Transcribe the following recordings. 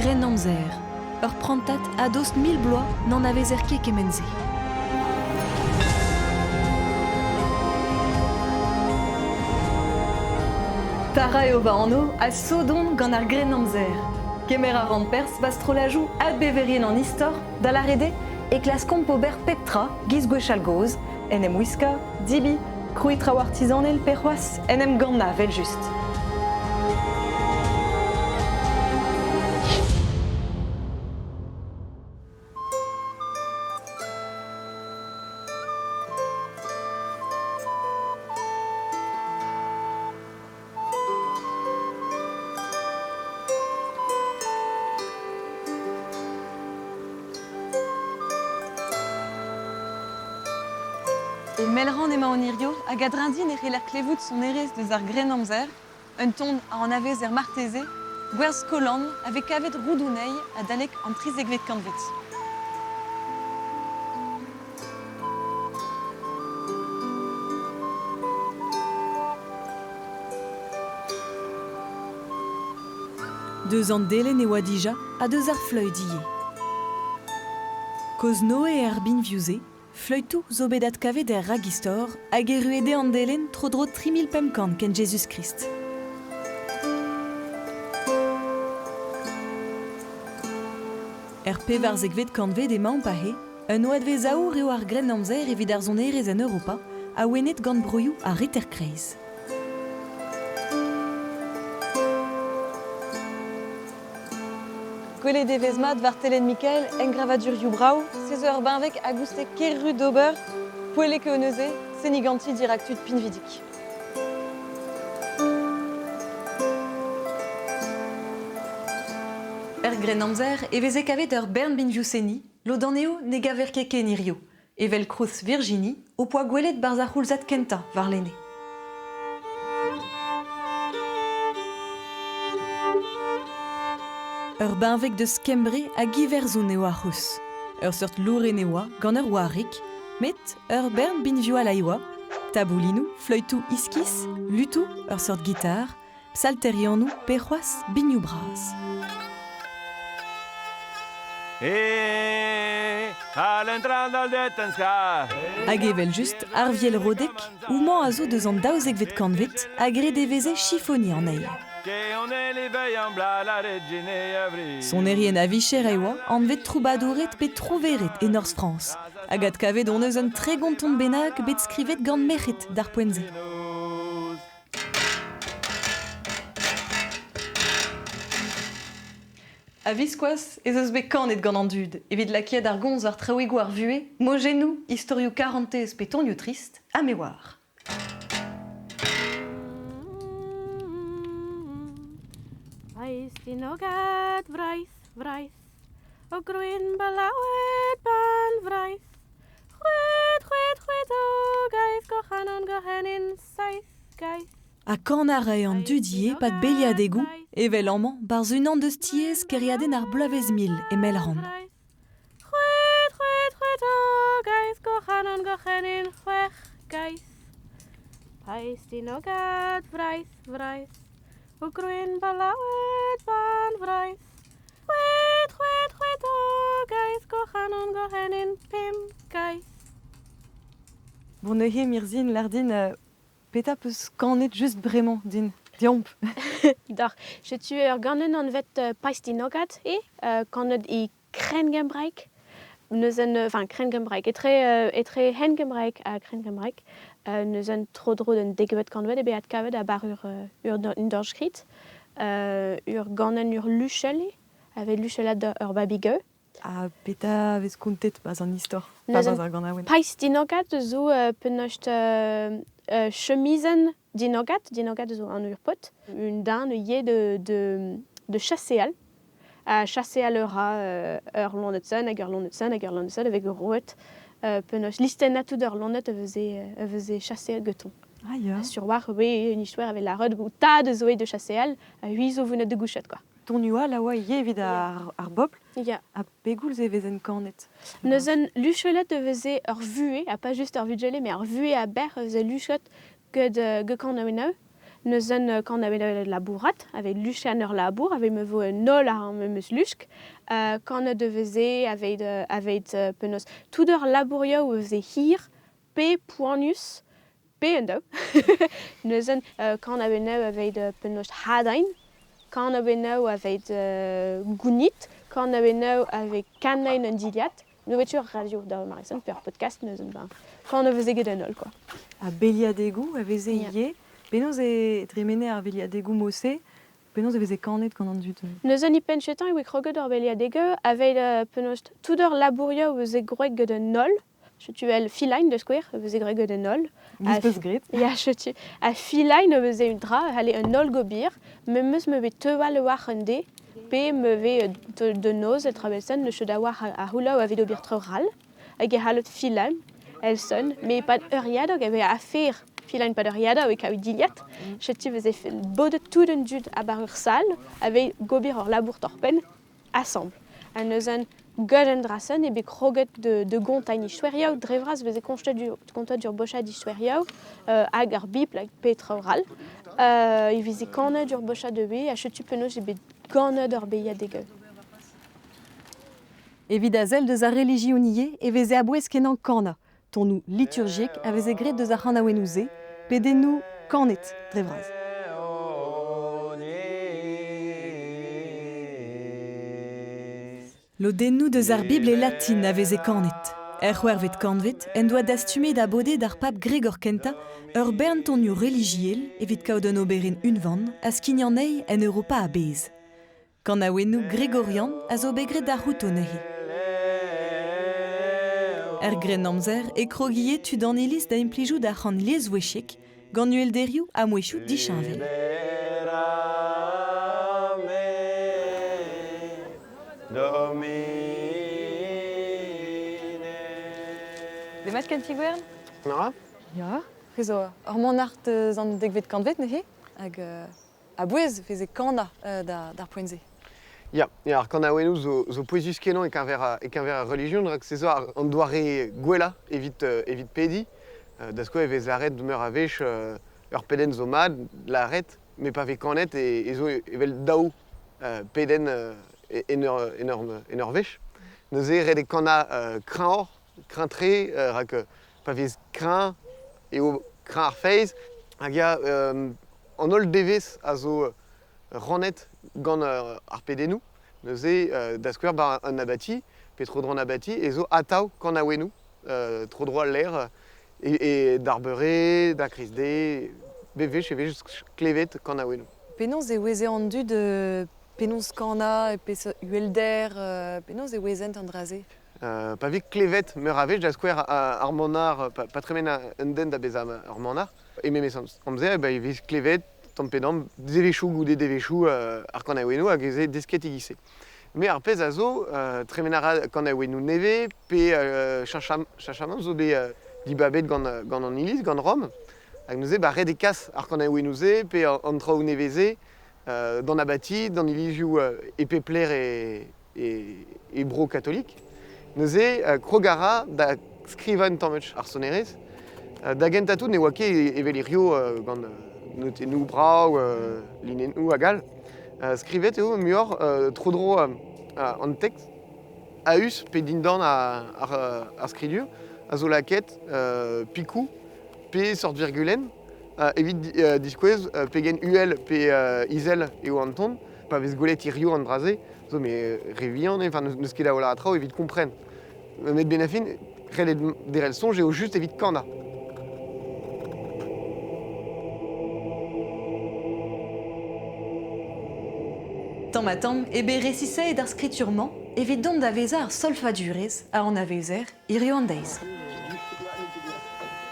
Grennamzer, ur prantad a-dost 1000 bloaz n'anavezer ket kement-se. Tara eo va anv ha sot on gant ar Grennamzer. Kemer a ran perzh 'ba strollajoù adbeverien an istor, da lâret eo e klaskomp ober pep tra giz gwechall-gozh, en em wiskañ, debriñ, krouiñ traoù artizanel pe c'hoazh en em gannañ evel-just. E Melran emañ an hirio hag a-dreñv din e c'heller klevout sonerezh deus ar Grennamzer, un ton a anavezer marteze, gwerz Kolan a vez kavet roudoù anezhi adalek an trizekvet kantved. Deus an delenn e oa dija ha deus ar fleüt ivez. Kozh-Noe er binvioù-se, fleütoù zo bet adkavet er ragistor hag erruet eo an delenn tro-dro 3500 kent Jezuz-Krist. Er pevarzekvet kantved emaomp aze, un oadvezh aour eo ar Grennamzer evit ar sonerezh en Europa, awenet gant broioù ar Reter-Kreiz. Gwelet e vez mat war telenn Mikael engravadurioù brav, se zo ur benveg a gouste ker-ru d'ober, poellek eo neuze, seniñ ganti dirak tud pinvidik. Er Grennamzer e veze kavet ur bern binvioù-seniñ, lod anezho ne gaver ket ken hiziv, evel Kroz Virginie ho poa gwelet 'barzh ar c'houlzad kentañ warlene. Ur benveg deus Kembre hag Iwerzhon eo ar c'hroz. Ur seurt lourenn e oa gant ur warig, met ur bern binvioù all a oa, taboulinoù, fleütoù iskis, lutoù, ur seurt gitar, psalterionoù pe c'hoazh binioù bras. Hag evel-just, ar viel rodek, houmañ a zo deus an daouzekvet kantved, a gred e veze chifoni anezhi. Sonerien a-vicher e oa, anvet troubadoured pe trouvered e norzh Frañs. Hag adkavet hon eus un 30 ton bennak bet skrivet gant merc'hed d'ar poent-se. A-viskoazh ez eus bet kanet gant an dud evit lakaat ar gomz war traoùigoù ar vuhez, mojennoù, istorioù karantez pe tonioù trist, ha me oar. O grwyn balawed ban fraith, Chwed, chwed, chwed o gaeth gochanon gohenyn saith gaeth. Ha kanañ a rae an dud ivez 'pad beliadegoù, evel amañ, 'barzh unan deus tiez kêriadenn ar bloavezh mil e Melran. Chwed, chwed, chwed o gaeth gochanon gochenyn chwech gaeth. Paes dinogad fraith, fraith, O grwyn balawed ban fraith, Chwed, chwed, chwed o gaeth gochanon gohenyn pum gaeth. Bon neuze Mirzin, lâr din, petra 'peus kanet just bremañ din? Deomp. Doc'h, setu ur ganenn anvet Paistinogad eo, kanet e krenngembraeg. N'eus un, enfin krenngembraeg, etre, etre hengembraeg ha krenngembraeg, n'eus un tro-dro d'un degvet kantved eo bet adkavet a-bar ur, ur un dornskrid. Ur ganenn ur luchell eo, a vez luchellat ur babig-eu. Ha petra vez kontet 'barzh an istor, Neuze 'barzh ar ganaouenn? Pais Dinogad zo penaos chemizenn Dinogad, Dinogad zo anv ur paotr, un den ivez de, de, de chaseal. Ha chaseal a ra ur loened-sen hag ur loened-sen hag ur loened-sen a vez roet penaos listennañ tout ur loened a veze, a veze chaseet gantañ. Ah ya. Sur war oui, une histoire avait la rod tad a zo de chaseal ha hui zo vonet de gouchet quoi. Tonioù all a oa ivez evit ar, ar bobl. Ya. Ha pegoulz e vezent kanet? Neuze luchelet e veze ur vuhez, ha pas just ur vugale, mais ur vuhez a-berr e veze luchet get get kanaouennoù. Neuzen kan a labourat, aveit lusk an ur labour, aveit me vo un holl ar memes lusk, kan a deveze aveit penaos tout ur labourioù veze hir, pe poanius, pe un daou. Neuzen kan a beneu aveit penaos hadain, kan a beneu aveit gounit, kan a beneu aveit kanain un diliad. No vetur radio da marison per podcast neuzen ben kan a veze get an holl quoi. A beliadegou a veze ivez, penaos e tremene ar beliadegou mose, penaos e veze kanet gant an dud. Neuzen i penchetan e oe kroget ar beliadegou aveit penaos tout ur labourioù veze groet get an holl. Setu el filain de skouer, veze groet get an holl. Giz gret. Ya, setu. A filain veze un dra, hale un holl gobir, memes me bet teual war un de, pe me ve de noz el travelsen, ne cheu da war a houlaou a vet obir treur ral, hag e halot filain, el son, me pad ur yadog, eve a fer filain pad ur yadog e kaout diliat, setu veze bodet tout un dud a bar ur sal, ave gobir ur labour torpen, assemble. A neuzen gant an drasen e bet kroget de gontañ istoerioù, dre vras veze kontet ur bochad istoerioù, hag ar bibl hag petra ral. E veze kanet ur bochad de be, a setu penaos e bet ganet ur beiadegeu. Evit a sell deus ar relijionier e veze a-bouez kenañ kana, tonnoù liturgiek a veze graet deus ar c'hanaouennoù-se, pedennoù kanet dre vras. Lodennoù deus ar Bibl e latin a veze kanet. Er c'hwec'hvet kantved en doa dastumet a bode d'ar pab Gregor kentañ ur bern tonioù relijiel evit kaout un oberenn unvan a skign anezhi en Europa a-bezh. Kanaouennoù gregorian a zo bet graet d'ar c'houto neuze. Er Grennamzer e krogie tud an iliz da implijout ar c'han liesvouezhiek gant uhelderioù ha mouezhioù disheñvel. Demat Kentigwern? Mara? Ya, rezo ur manac'h deus an dekvet kantved neuze, hag a-bouez veze kana d'ar poent-se. Ya, ar kanaouennoù zo pouezus kenañ e keñver ar relijion, rak se zo an doare gwellañ evit pediñ. Da skouer e vez lâret meur a wech ur pedenn zo mat, lâret, met pa vez kanet e zo evel daou pedenn en ur wech. Neuze ret eo kanañ kreñvoc'h, kreñv-tre, rak pa vez kreñv eo kreñv ar feiz. Hag ya, an holl devezh a zo rannet gant ar pedennoù. Neuze, da skouer bar an abati, pe tro-dro an abati, e zo atav kanaouennoù, tro-dro al lec'h, e d'ar beure, da kriz-de, bevech e vez klevet kanaouennoù. Penaos e oueze an dud penaos kana, peseurt uhelder, penaos e ouezent an dra-se? Pa vez klevet meur a wech, da skouer ar manac'h, pa tremen un den da bezañ ur manac'h, e memes amzer e vez klevet tamm pe damm devezhioù goude devezhioù ar kanaouennoù hag ez eo desket e-giz-se. Mais ar pezh a zo, tremen a ra kanaouennoù nevez pe cheñchamant zo bet dibabet gant an iliz, gant Rome. Hag neuze ba ret e kas ar kanaouennoù-se pe an traoù nevez-se d'an abati, d'an ilizioù e pep lec'h e bro katolik. Neuze krog a ra da skrivañ un tamm ar sonerezh. Da gentañ tout ne oa ket evel hirio gant notennoù brav, linennoù hag all. Skrivet eo muioc'h tro-dro an tekst a-us pe dindan ar skridur a zo lakaet pikoù pe seurt virgulenn evit diskouez pegen uhel pe izel eo an ton. Pa vez gwelet hirio an dra-se, zo me re vihan, enfin n'eus ket a-walc'h a traoù evit kompren. Met ben a fin, ret eo derc'hel soñj eo just evit kanañ. Tamm ha tamm e bet resisaet ar skritur-mañ evit dont da vezañ ar solfadurezh a anavezer hiziv an deiz.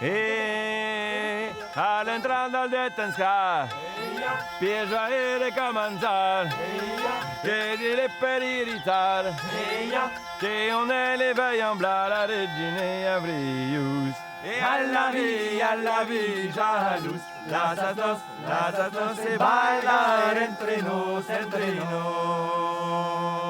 E all'entrata del piacere comenzar, che di per irritar, che on est les vaillants blas la regine avrius. Et à la vie, jalouse, las dos, se bailar entre nos, entre nos.